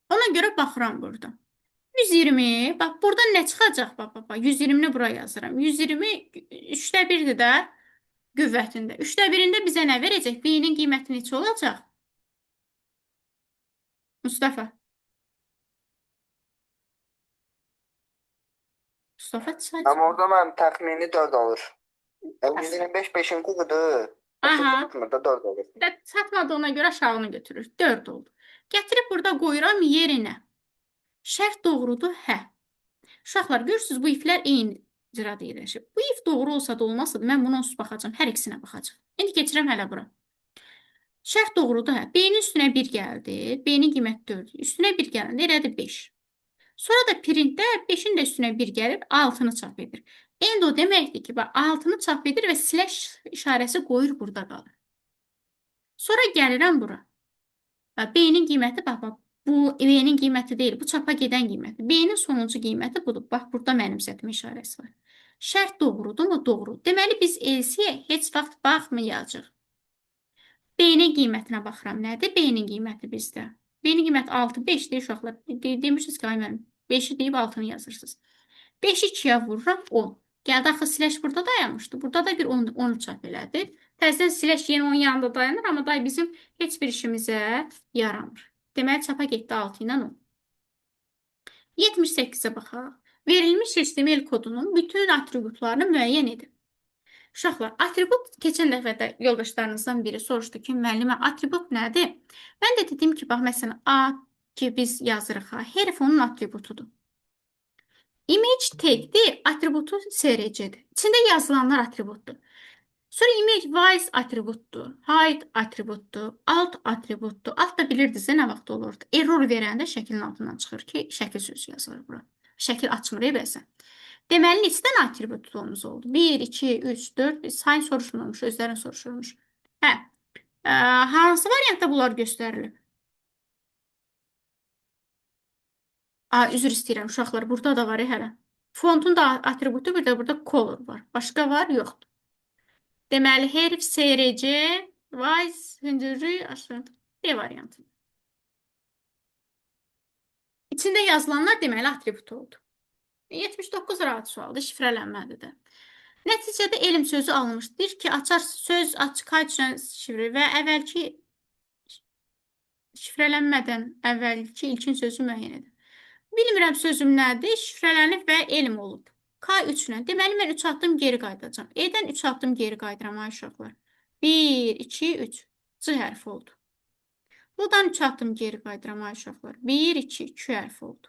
Ona görə baxıram burada. 120, bax burada nə çıxacaq? Bax, bax, bax, 120-ni bura yazıram. 120 3-də 1-dir də qüvvətində. 3-də 1-ində bizə nə verəcək? B-nin qiyməti neçə olacaq? Mustafa. Mustafa çay. Amma orada mənim təxmini 4 olur. Yəni 125 5-in kubudur. Aha. Çatmır da 4 olur. Çatmadığına görə aşağını götürür. 4 oldu. Gətirib burada qoyuram yerinə. Şərt doğrudur, hə. Uşaqlar, görürsünüz, bu iflər eyni cırada yerləşir. Bu if doğru olsa da olmasa da mən buna onsuz baxacağam. Hər ikisinə baxacağam. İndi keçirəm hələ bura. Şərt doğrudur, hə. B-nin üstünə 1 gəldi. B-nin qiyməti 4. Üstünə 1 gələndə elədi 5. Sonra da printdə 5-in də üstünə 1 gəlir, 6-nı çap edir. Endi o deməkdir ki, bax, 6-nı çap edir və slash işarəsi qoyur, burada qalır. Sonra gəlirəm bura. B-nin qiyməti, bax, bax, bu B-nin qiyməti deyil, bu çapa gedən qiyməti. B-nin sonuncu qiyməti budur. Bax, burada mənimsətmə işarəsi var. Şərt doğrudurmu? Doğru. Deməli, biz else-yə heç vaxt baxmayacağıq. B-nin qiymətinə baxıram. Nədir B-nin qiyməti bizdə? B-nin qiyməti 6, 5 deyir uşaqlar. Demişsiniz ki, ay müəllim, 5-i deyib 6-nı yazırsınız. 5-i 2-yə vururam, 10. Gəldi, axı slash burada dayanmışdı. Burada da bir 10 çap elədi. Təzədən slash yenə onun yanında dayanır, amma day bizim heç bir işimizə yaramır. Deməli, çapa getdi 6 ilə 10. 78-ə baxaq. Verilmiş HTML kodunun bütün atributlarını müəyyən edin. Uşaqlar, atribut keçən dəfə də yoldaşlarınızdan biri soruşdu ki, müəllimə, atribut nədir? Mən də dedim ki, bax, məsələn, A ki, biz yazırıq ha, href onun atributudur. Image tag'dir, atributu src-dir. İçində yazılanlar atributdur. Sonra image width atributdur, height atributdur, alt atributdur. Alt da bilirdinizsə nə vaxt olurdu? Error verəndə şəklin altından çıxır ki, şəkil sözü yazılır bura. Şəkil açmır bəzən. Deməli, neçə dənə atributumuz oldu? 1, 2, 3, 4, sayın soruşulmamış, özlərin soruşulmuş. Hə, hansı variantda bunlar göstərilib? Üzr istəyirəm uşaqlar, burada da var hələ. Fontun da atributu, bir də burada color var. Başqa var? Yoxdur. Deməli, hərf SRC, Vice, hündürlük, aşağı. D variantı. İçində yazılanlar deməli atribut oldu. 79 rahat sualdır, şifrələnmədir də. Nəticədə elm sözü alınmışdır ki, açar söz açıq üçün şifrə və əvvəlki şifrələnmədən əvvəlki ilkin sözü müəyyən edir. Bilmirəm sözüm nədir? Şifrələnib və elm olub. K3 ilə. Deməli, mən 3 addım geri qayıdacağam. E-dən 3 addım geri qayıdıram ay uşaqlar. 1, 2, 3. C hərfi oldu. L-dan 3 addım geri qayıdıram ay uşaqlar. 1, 2, Q hərfi oldu.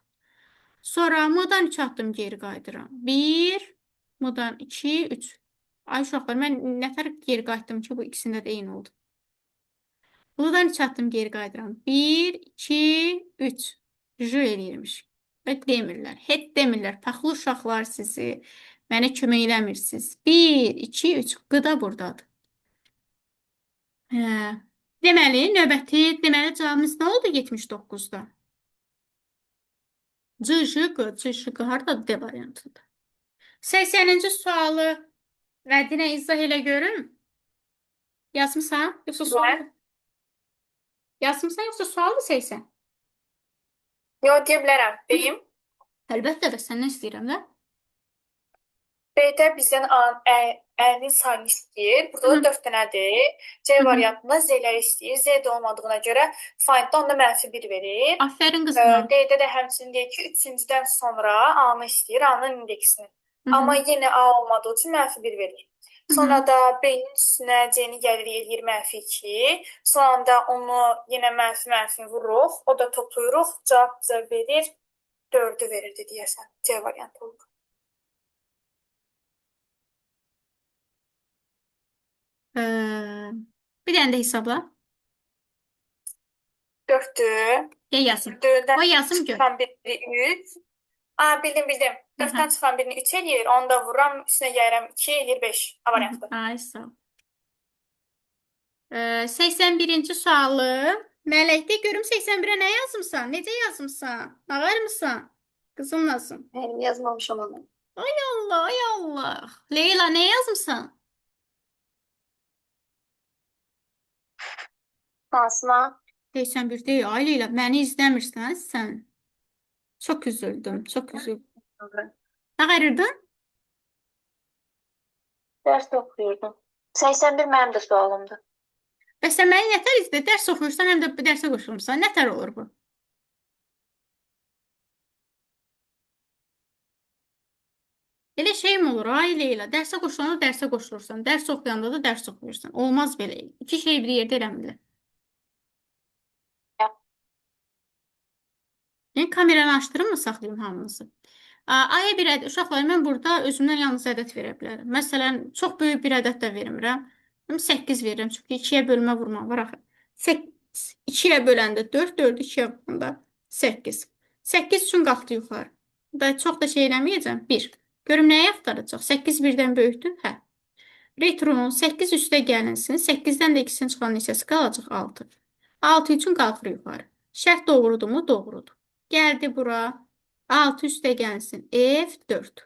Sonra M-dan 3 addım geri qayıdıram. 1, M-dan 2, 3. Ay uşaqlar, mən nətər geri qayıtdım ki, bu ikisində də eyni oldu. L-dan 3 addım geri qayıdıram. 1, 2, 3. J eləyirmiş. Və demirlər. Heç demirlər. Paxlı uşaqlar sizi. Mənə kömək eləmirsiniz. 1, 2, 3. Qıda buradadır. Hə. Deməli, növbəti, deməli cavabımız nə oldu 79-da? C, J, Q, C, J, Q hardadır? D variantında. 80-ci sualı Mədinə izah elə görüm. Yazmısan? Yoxsa sual? Yazmısan yoxsa sualdır 80? Yox, deyə bilərəm. Deyim. Əlbəttə də səndən istəyirəm də. B-də bizdən A-nin sayını istəyir. Burada da 4 dənədir. C variantında Z-ləri istəyir. Z də olmadığına görə find-da onda mənfi 1 verir. Aferin qızım. D-də də həmçinin deyir ki, üçüncüdən sonra A-nı istəyir, A-nın indeksini. Amma yenə A olmadığı üçün mənfi 1 verir. Sonra da B-nin üstünə C-ni gəlir eləyir mənfi 2. Sonra da onu yenə mənfi vururuq. O da toplayırıq. Cavab bizə verir. 4-ü verirdi deyəsən. C variantı olur. Bir dənə də hesabla. 4-dür. Gəl yazım. 4-dən O yazım gör. çıxan biri 3. Aa, bildim. 4-dən çıxan birini 3 eləyir. Onu da vururam. Üstünə gəlirəm 2 eləyir 5. A variantı. Ay sağ ol. 81-ci sualı. Mələkdə görüm 81-ə nə yazmısan? Necə yazmısan? Ağarmısan? Qızım nasıl? Mənim yazmamışam onu. Ay Allah, ay Allah. Leyla nə yazmısan? Hansına? 81 deyil. Ay Leyla, məni izləmirsən sən. Çox üzüldüm, çox üzüldüm. Nə qayırdın? Dərs oxuyurdum. 81 mənim də sualımdır. Bəs sən məni nətər izlə? Dərs oxuyursan, həm də dərsə qoşulmursan. Nətər olur bu? Elə şey mi olur? Ay Leyla, dərsə qoşulanda dərsə qoşulursan, dərs oxuyanda da dərs oxuyursan. Olmaz belə. İki şey bir yerdə eləmirlər. Yəni kameranı açdırım mı saxlayım hamınızı? Aya bir ədəd, uşaqlar, mən burada özümdən yalnız ədəd verə bilərəm. Məsələn, çox böyük bir ədəd də vermirəm. 8 verirəm, çünki 2-yə bölmə vurma var axı. 2-yə böləndə 4, 4-ü 2-yə vuranda 8. 8 üçün qalxdı yuxarı. Da çox da şey eləməyəcəm. 1. Görüm nəyi axtaracaq? 8 birdən böyükdür? Hə. Retronun 8 üstə gəlinsin. 8-dən də ikisinin çıxan neçəsi qalacaq? 6. 6 üçün qalxır yuxarı. Şərt doğrudurmu? Doğrudur. Gəldi bura. 6 üstə gəlsin. F4.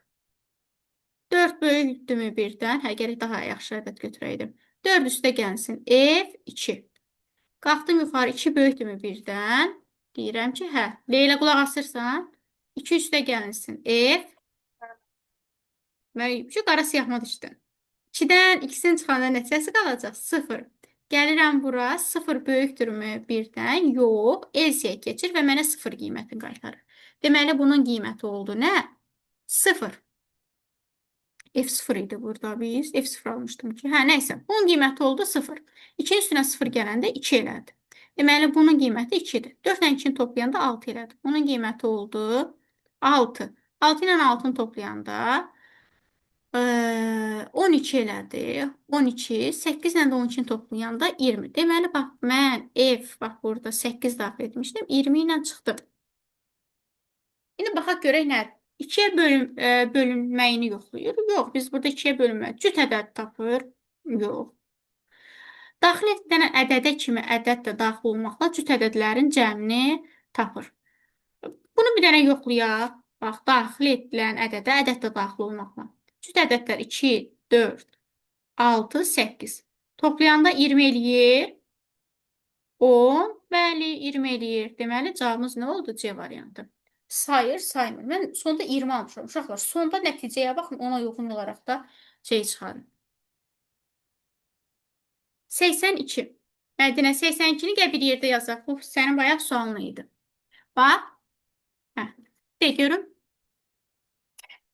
4 böyükdürmü birdən? Hə, gərək daha yaxşı ədəd götürəydim. 4 üstə gəlsin. F2. Qalxdım yuxarı. 2 böyükdürmü birdən? Deyirəm ki, hə. Leyla qulaq asırsan? 2 üstə gəlinsin. F. Mən şu qara siyahıma düşdü. 2-dən ikisinin çıxanda nəticəsi qalacaq? 0. Gəlirəm bura. 0 böyükdürmü birdən? Yox. Else-yə keçir və mənə 0 qiymətini qaytarır. Deməli, bunun qiyməti oldu nə? 0. F0 idi burada biz. F0 almışdım ki. Hə, nəysə. Bunun qiyməti oldu 0. 2-nin üstünə 0 gələndə 2 elədi. Deməli, bunun qiyməti 2-dir. 4 ilə 2-ni toplayanda 6 elədi. Bunun qiyməti oldu 6. 6 ilə 6-nı toplayanda 12 elədi. 12. 8 ilə də 12-ni toplayanda 20. Deməli, bax, mən F, bax, burada 8 daxil etmişdim. 20 ilə çıxdım. İndi baxaq görək nə? 2-yə bölünməyini yoxlayır. Yox, biz burada 2-yə bölünmə. Cüt ədəd tapır. Yox. Daxil edilən ədədə kimi ədəd də daxil olmaqla cüt ədədlərin cəmini tapır. Bunu bir dənə yoxlayaq. Bax, daxil edilən ədədə ədəd də daxil olmaqla. Cüt ədədlər 2, 4, 6, 8. Toplayanda 20 eləyir. 10. Bəli, 20 eləyir. Deməli, cavabımız nə oldu? C variantı. Sayır, saymır. Mən sonda 20 almışam. Uşaqlar, sonda nəticəyə baxın, ona uyğun olaraq da şey çıxarın. 82. Mədinə, 82-ni gəl bir yerdə yazaq. Bu sənin bayaq sualın idi. Bax. Hə. De görüm.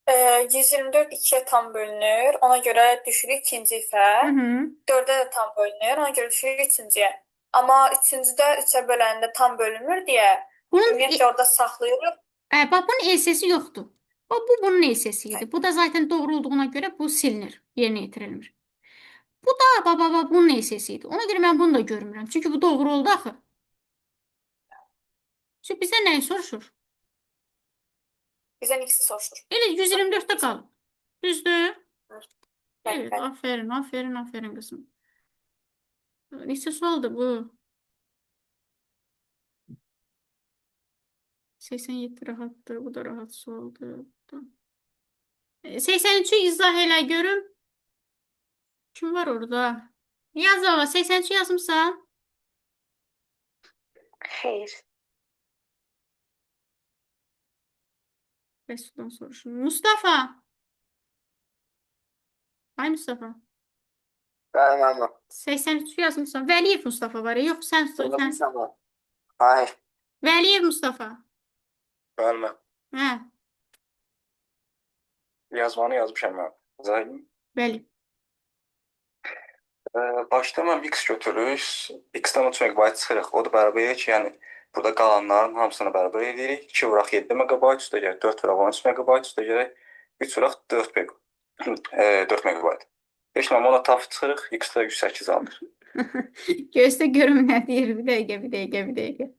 124 2-yə tam bölünür. Ona görə düşürük ikinci ifə. Hı -hı. 4-ə də tam bölünür. Ona görə düşürük üçüncüyə. Amma üçüncüdə 3-ə böləndə tam bölünmür deyə Bunun ümumiyyətlə orada saxlayırıq. Bax, bunun else-si yoxdur. Bax, bu bunun else-si idi. Bu da zaten doğru olduğuna görə bu silinir, yerinə yetirilmir. Bu da bax, bax, bax, bunun else-si idi. Ona görə mən bunu da görmürəm. Çünki bu doğru oldu axı. Çünki bizdən nəyi soruşur? Bizdən x-i soruşur. Elə 124-də qalıb. Düzdür? Bəli, Evet, bəli. aferin, aferin, aferin qızım. Neçə sualdır bu? 87 rahatdır, bu da rahat sualdır. Bu da. 83-ü izah elə görüm. Kim var orada? Yaz baba, 83 yazmısan? Xeyr. Rəsuldan soruşun. Mustafa. Ay Mustafa. Bəli, müəllim. 83 yazmısan. Vəliyev Mustafa var. Yox, sən. Yazmışam da. Hayır. Vəliyev Mustafa. Bəli, mən Hə, yazmanı yazmışam mən. Zahim. bəli. Başda mən x götürürük. X-dən 30 MB çıxırıq. O da bərabər edir ki, yəni burada qalanların hamısını bərabər edirik. 2 vuraq 7 MB, üstə gələk 4 vuraq 13 MB, üstə gələk 3 vuraq 4 MB. 4 MB. 5 ilə ona taf çıxırıq, x-də 108 alır. Göstər görüm nə deyir. Bir dəqiqə, bir dəqiqə, bir dəqiqə.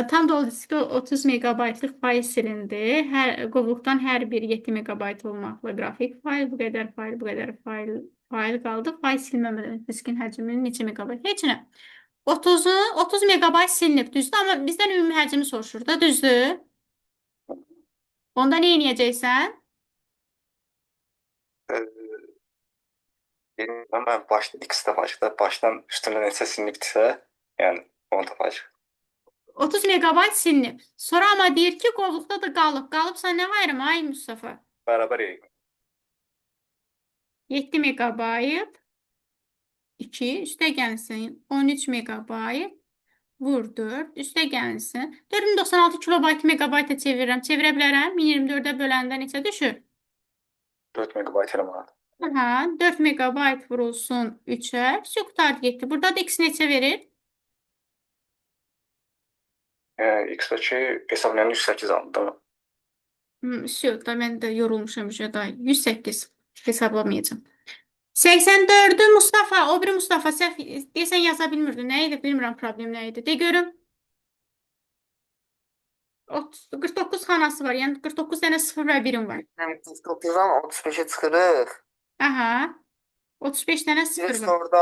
Tam dolu diskdə 30 megabaytlıq fayl silindi. Hər qovluqdan hər bir 7 megabayt olmaqla qrafik fayl, bu qədər fayl, bu qədər fayl qaldı. Fayl silməmədən diskin həcminin neçə megabayt? Heç nə. 30 megabayt silinib, düzdür? Amma bizdən ümumi həcmi soruşur da, düzdür? Onda nə edəcəksən? Bilmirəm, mən başda x tapacaq da, başdan üstündən neçə silinibdirsə, yəni onu tapacaq. 30 megabayt silinib. Sonra amma deyir ki, qovluqda da qalıb. Qalıbsa nə ayrım ay Mustafa? Bərabər edirik. 7 megabayt 2 üstə gəlsin 13 megabayt vur 4 üstə gəlsin 4096 kilobayt megabayta çevirirəm. Çevirə bilərəm. 1024-ə böləndə neçə düşür? 4 MB eləməlidir. Aha, 4 megabayt vurulsun 3-ə. Vəsə qurtardı getdi. Burada da x neçə verir? X-dəki hesablayan 108 alındı, değil mi? Vəsə, da mən də yorulmuşam bir daha. 108 hesablamayacağam. 84-ü Mustafa, o biri Mustafa səhv deyəsən yaza bilmirdin. Nə idi? Bilmirəm problem nə idi. De görüm. 30, 49 xanası var. Yəni 49 dənə 0 və 1-im var. Yəni 49-dan 35-ə çıxırıq. Aha. 35 dənə 0 Biz var. orada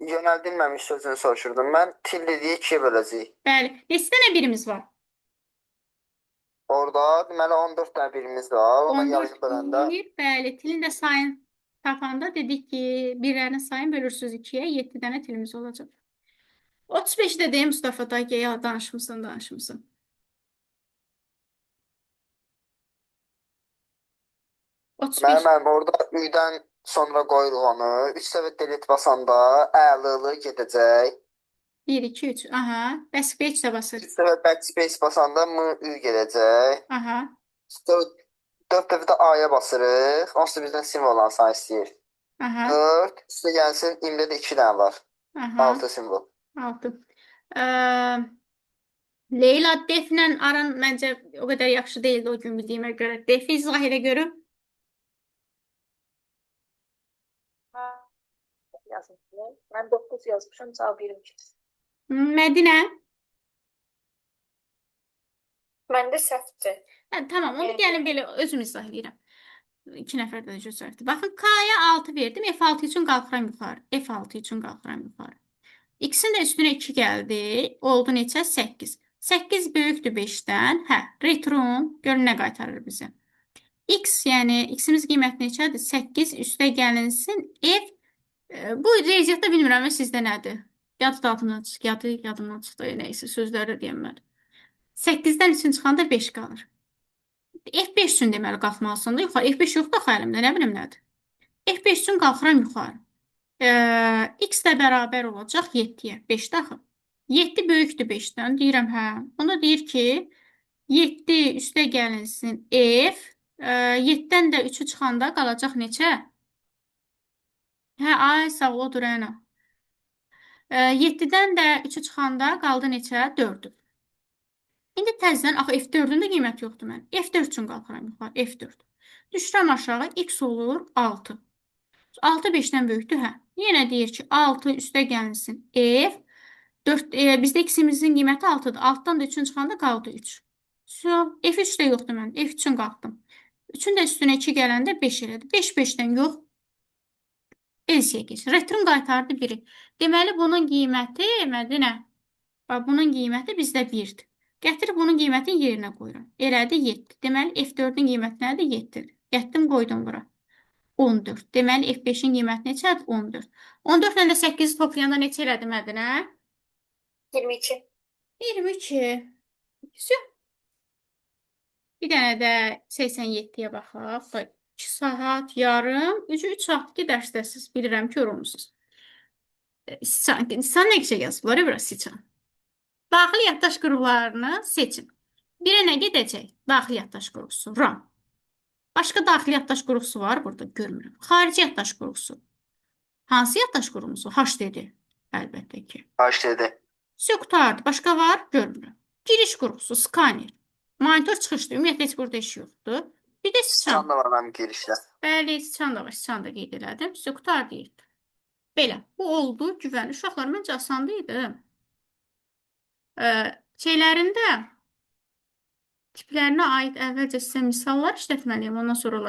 yönəldilməmiş sözünü soruşurdum. Mən til dediyi 2-yə böləcəyik. Bəli. Neçə dənə birimiz var? Orada deməli 14 dənə birimiz var. Ona 14 yarıya böləndə bir. Bəli, tilin də sayın tapanda dedik ki, birlərin sayını bölürsüz 2-yə, 7 dənə tilimiz olacaq. 35 də deyim Mustafa da ki, ya danışmısan, danışmısan. 35. Mənim orada Ü-dən sonra qoyuruq onu. 3 dəfə delete basanda Ə, L, L gedəcək. 1, 2, 3. Aha. Backspace də basır. 3 dəfə backspace basanda M, Ü gedəcək. Aha. Sonra 4 dəfə də A-ya basırıq. Onsuz da bizdən simvolların sayı istəyir. Aha. 4, üstə gəlsin, imdə də 2 dənə var. Aha. 6 simvol. 6. Leyla Deflə aran məncə o qədər yaxşı deyildi o gün bildiyimə görə. Defi izah elə görüm. Yazmışam. Mən 9 yazmışam, cavab 22. Mədinə. Məndə səhvdir. Hə, tamam, onu Yəni- gəlin belə özüm izah eləyirəm. 2 nəfər də səhvdir. Baxın, K-ya 6 verdim. F6 üçün qalxıram yuxarı. F6 üçün qalxıram yuxarı. X-in də üstünə 2 gəldi. Oldu neçə? 8. 8 böyükdür 5-dən. Hə, return görün nə qaytarır bizə. X, yəni x-imiz qiyməti neçədir? 8 üstə gəlinsin. F bu riyaziyyatda bilmirəm sizdə nədir? Yadı da adımdan çıxdı, yadı yadımdan çıxdı, nəysə sözləri deyəmədim. 8-dən 3-ün çıxanda 5 qalır. F5 üçün deməli qalxmalısın da yuxarı. F5 yoxdur axı əlimdə, nə bilim nədir. F5 üçün qalxıram yuxarı. X də bərabər olacaq 7-yə. 5-də axı. 7 böyükdür 5-dən. Deyirəm hə. Onda deyir ki 7 üstə gəlinsin F. 7-dən də 3-ü çıxanda qalacaq neçə? Hə, ay sağ ol, odur Rəna. 7-dən də 3-ü çıxanda qaldı neçə? 4-ü. İndi təzədən, axı F4-ün də qiyməti yoxdur mənim. F4 üçün qalxıram yuxarı, F4. Düşürəm aşağı, X olur 6. 6 5-dən böyükdür, hə. Yenə deyir ki, 6 üstə gəlinsin F. 4, bizdə x-imizin qiyməti 6-dır. 6-dan da 3-ün çıxanda qaldı 3. So, F3 də yoxdur mənim. F3 üçün qalxdım. 3-ün də üstünə 2 gələndə 5 elədi. 5 5-dən yox. Else-yə keçir. Return qaytardı 1-i. Deməli, bunun qiyməti, Mədinə, bax, bunun qiyməti bizdə 1-dir. Gətirib bunun qiymətini yerinə qoyuram. Elədi 7. Deməli, F4-ün qiyməti nədir? 7-dir. Gətdim, qoydum bura. 14. Deməli, F5-in qiyməti neçədir? 14. 14 ilə də 8-i toplayanda neçə elədi Mədinə? 22. 22. Vəsə. Bir dənə də 87-yə baxaq. Bax, 2 saat yarım. 3 saat ki dərsdəsiz. Bilirəm ki, yorulmusunuz. Siçan, siçan nə qəşəng yazıblar, bura siçan. Daxili yaddaş qurğularını seçin. Birə nə gedəcək? Daxili yaddaş qurğusu, RAM. Başqa daxili yaddaş qurğusu var burada, görmürəm. Xarici yaddaş qurğusu. Hansı yaddaş qurğusu? HDD. Əlbəttə ki. HDD. Vəsə qurtardı. Başqa var? Görmürəm. Giriş qurğusu, skaner. Monitor çıxışdır. Ümumiyyətlə heç burada iş yoxdur. Bir də siçan. Sıçan da var mənim girişdə. Bəli, siçan da var. Siçan da qeyd elədim. Vəsə qurtardı. Belə. Bu oldu. Güvənli. Uşaqlar, məncə asan idi. Şeylərində tiplərinə aid əvvəlcə sizə misallar işlətməliyəm. Ondan sonra